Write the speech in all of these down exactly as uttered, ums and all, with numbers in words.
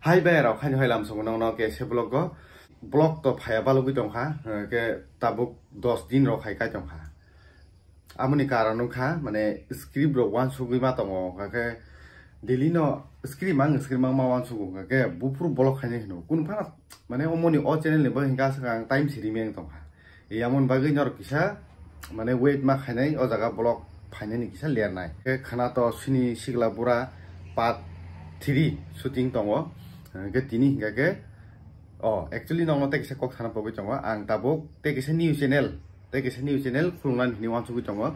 Hai bai rok, haino hai lam songo nongno ke se vlog go. Vlog to phaya balugwi tongkha, eh, ke tabuk dos din rok hai kai tongkha. Amoni karon wngkha, mane script rok wansugwi ma tongo, hwnkha khe daily no script mang, script mang ma wansugo, hwnkha khe buphuru vlog khainai hino. Kunu phano, mane omoni o channel ni bo hwnkha swkang time siri meng tongkha. Yamon bagwi norok kisa, mane wait ma khainai, o jaga vlog phainani kisa lernai. Khe khana to sini sikla bura part three shooting tongo. Hwnkhe tini hwnkha khe, oh, actually nokno tei kisa kok sana pogwi tongo. Ang tabuk tei kisa new channel, tei kisa new channel khulungnani hwnwi wansugwi tongo.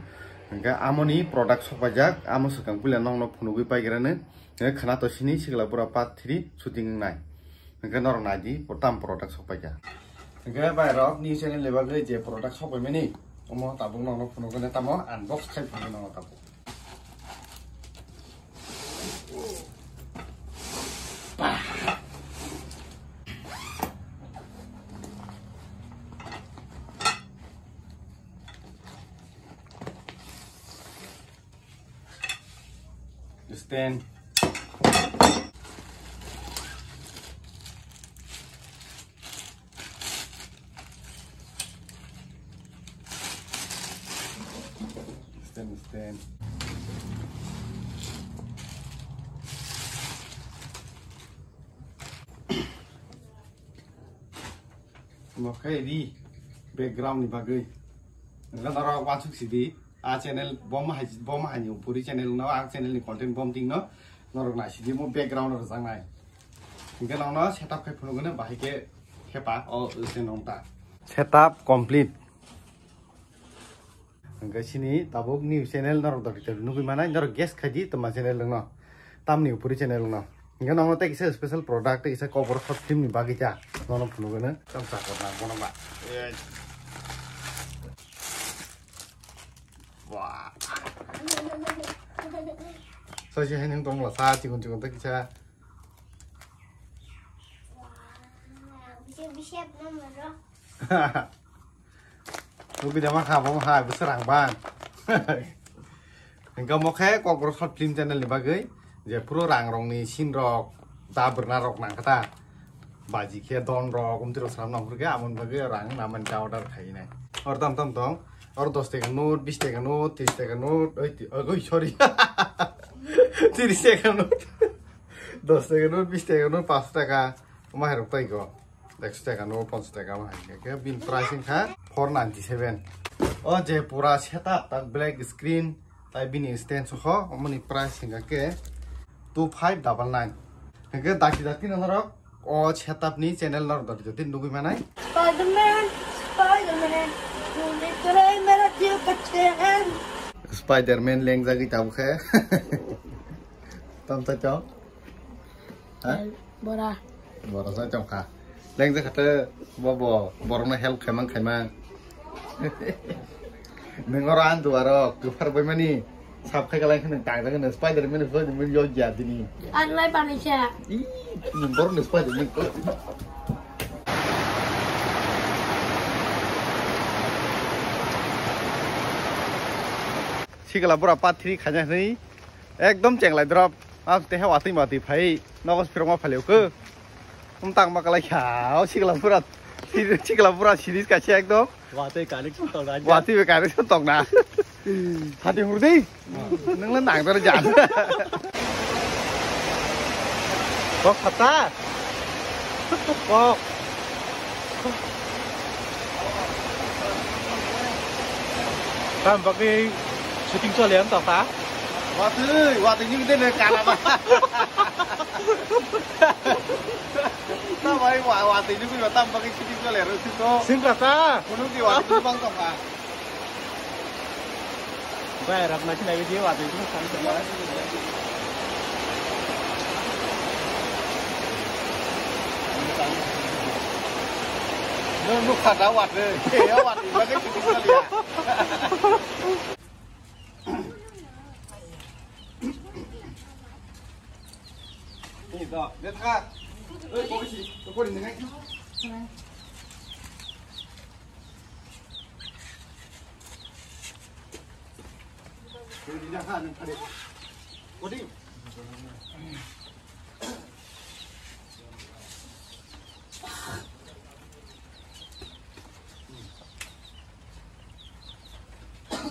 Hwnkhe amoni product sokpaijak, amo swkang puila nokno phunugwi paigrani. Hwnkhe khana to sini sikla bura part three shooting wngnai. Hwnkhe norok naidi, tam product sokpaikha. Hwnkhe bai rok new channel ni bagwi je product sokpaimani, omo tabuk nokno phunugwi tamo unbox khai phunugwi nokno tabuk. Stand. Stand, stand. Mo khe ri background ni bagwi. Nga norok wansuk sidi. A channel bom hai, bom hai ni upuri channel no, a channel ni content bom ting no. Norok naisidi mo background rok jangnai. Hingke nokno setup khai phunukgwno bahai khe hepa o se nong ta. Setup complete. Hingke sini tabuk new channel norok dagi dagi nugui manai, norok guess khaidi toma channel no. Tamni upuri channel no. Hingke nokno tei kisa special product, tei kisa kobor short film ni bagwi ta. Nokno phunukgwno. Tam sakor na bono ba. Wah. Sosi hai nung tong la sa, chikon chikon ta kisa. Bisi, bisi apa nama ro? Rugi dama kha, bom hai, bisi rang bang. Hingke mo khe Kokborok Short Film Channel ni bagwi je phuru rang rokni scene rok, da bwrwna rok nang kha ta. Baji khe don rok, umtwi rok swnam nang phuru khe, amoni bagwi rang namani ta order khai nai. Or tam tam tong, or dos taka note, bis taka note, tris taka note, oi ti-, oi, sorry. Tris taka note. Dos taka note, bis taka note, panch taka, omo hai rok tai go. Ekso taka no, ponchas taka ma hai khe, bini price wngkha four ninety seven. O je pura setup, tak black screen, tai bini stand soho, omoni price wngkha khe two five double nine. Hingke daki daki no norok o setup ni channel norok dati dati nugui manai. Spider-Man, Spider-Man, tumi kore mera dil ka chehra. Spider-Man lengjagwi tabuk khe. Tam ta chao. Ha? Bora. Bora sa chong kha. Leng je khate bo bo borokno help khaimang khaimang. Neng oro an duaro kufar bai mani sap khai kalai khne tang tang ne Spider-Man ko ni yo ya dini. An lai pani cha. Ih, borok ni Spider-Man ko. Sikla bura part three khaina hwnwi. Ekdom chenglai drop. Ang teha watwi matwi phai. Nogo sipirokma phaliu khe. Um tangma kalai kha. O sikla pura, sikla pura series kaisa ekdom. Watwi connection tongna. Watwi be connection tongna. Hati hurdi. Nangla nangdar jan. Kok khata. Kok. Tam bagwi shooting chole ang tokha. Watwi, watwi ni gede ne kana ba. Tam bai wa, watwi ni gede tam bagwi shooting chole ro sito. Singka ta. Kuno ki watwi ni bang tokha. Bai, rap na chilai video, watwi chilai. No, no, kada watwi. Ke ya watwi, bagai shooting kali ya. Ni to, lihat ka. Eh, kau isi, kau ni ngai. Kau ni dah kan, ada. Kau ni.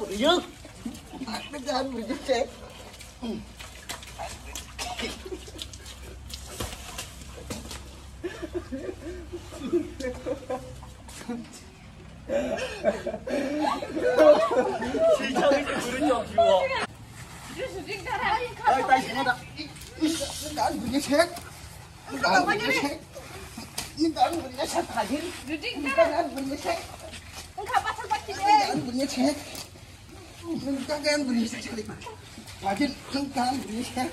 bwrwi. Ang kha bwrwi se. Swijak bwrwi chok siwo. Oi, tai sima da. Ish, ang kha bwrwi se. Ang kha bwrwi se. Ang kha bwrwi se. Ang kha bwrwi se. Nung kang kang beri sak salik. Pagil, nung kang beri sak.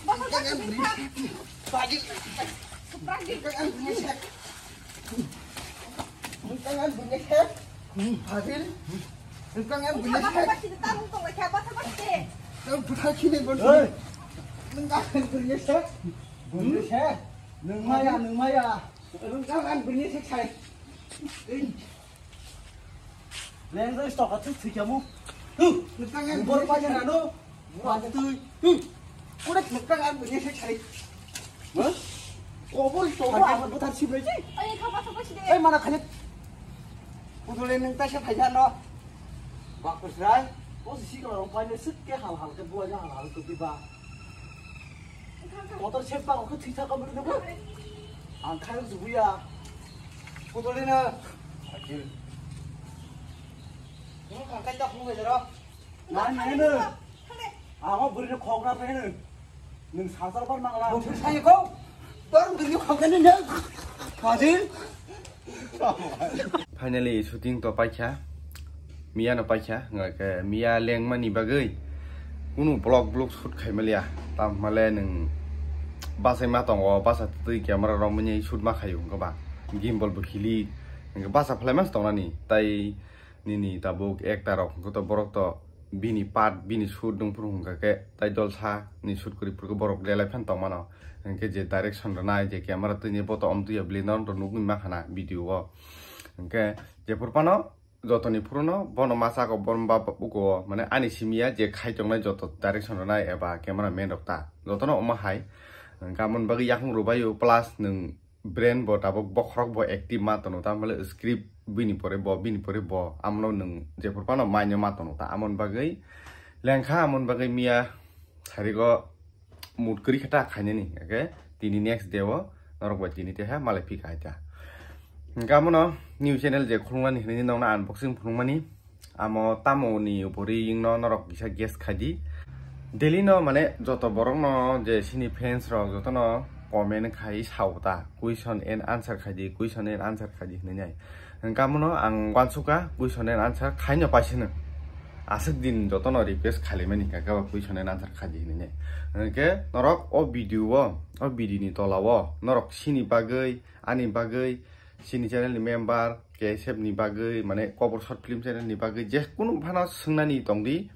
Nung kang kang beri sak. Pagil. Nung kang kang beri sak. Nung kang kang beri sak. Pagil. Nung kang kang beri sak. Nung buta kini bon. Hei. Nung kang kang beri sak. Beri sak. Nung maya, nung maya. Nung kang kang beri sak sai. Leng jai stoka tu thwi kamo. Tu. Nung kang kang beri sak. Bor pa jana no. Wah, tu. Tu. Kuda nung kang kang beri sak sai. Hah? Kobor stoka. Butar si beri. Ai, kha pa sa pa si de. Ai, mana khani. Pudule nung ta se phai jano. Bak pesrai. O si kala rong pai ne sik ke hal hal ke buai hal hal ke biba. Motor set pa ko thwi thaka beri nabo. Ang khai jubuya. Pudule na. Akil. Nung kang kai ta phung jero. Na ni ne. Ang o beri khok na pe ne. Nung sasar bar mangla. Bung sai ko. Bar beri khok na ne. Fazil. Finally shooting to paikha, miya no paikha, hwnkhe miya lengmani bagwi kunu vlog vlog shoot khaimaliya, tamhale nwng bachai ma tongo, bacha twi camera romwi shoot ma khaio, hwnkhe ba gimbal bo khili, hwnkhe bacha phlai ma tongnani, tai nini tabuk actor rok hwnkhe to borok to bini part, bini shoot nung phuru hwnkha khe tai jolsa ni shoot kwrwi phuru khe borok lelai phan tongmano. Hwnkhe je direction rwnai, je camera twini boto om twiya bwlwi norok to nukgwi mankha na video o. Hwnkhe jephuru phano jotoni phuru no bono ma chakao, bono ba buko o, mane ani simi ya je khai tongnai joto direction rwnai eba camera man rok ta jotono omo hai. Hwnkhe amoni bagwi yakung rwbaio plus nwng brain bo tabuk bokhorok bo active ma tono, tamhole script bini pore bo, bini pore bo, amno nwng jephuru phano mind o ma tono ta, amoni bagwi lengkha, amoni bagwi miya sarigo mood kwrwi khe ta khainani, hwnkhe tini next day o norok bai tini teha malai phika hai ta. Hwnkhe amono new channel je khulungnani hinwi nokno unboxing phunukmani. Amo tamoni upori wngno norok kisa guess khaidi. Daily no mane joto borok no je sini fans rok joto no comment khai sao ta, question and answer khaidi, question and answer khaidi hinwi nai. Hwnkhe amono ang uansukha question and answer khaino paisano. Aswk din joto no request khailaimani kaka ba question and answer khaidi hinwi nai. Hwnkhe norok o video o, o video ni tola o norok sini bagwi, ani bagwi, sini channel ni member, K S F ni bagwi, mane Kobor Short Film channel ni bagwi je kunu phano swngnani tongdi,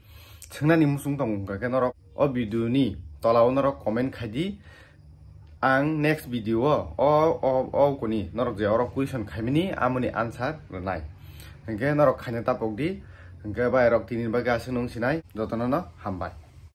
swngnani muchung tongo hwnkha khe norok o video ni tola o norok comment khaidi, ang next video o o o o kuni norok je oro question khaimani amoni answer rwnai, hwnkhe norok khaina tapokdi, hwnkhe bai rok tini bagwi aswk nung sinai jotono no hambai.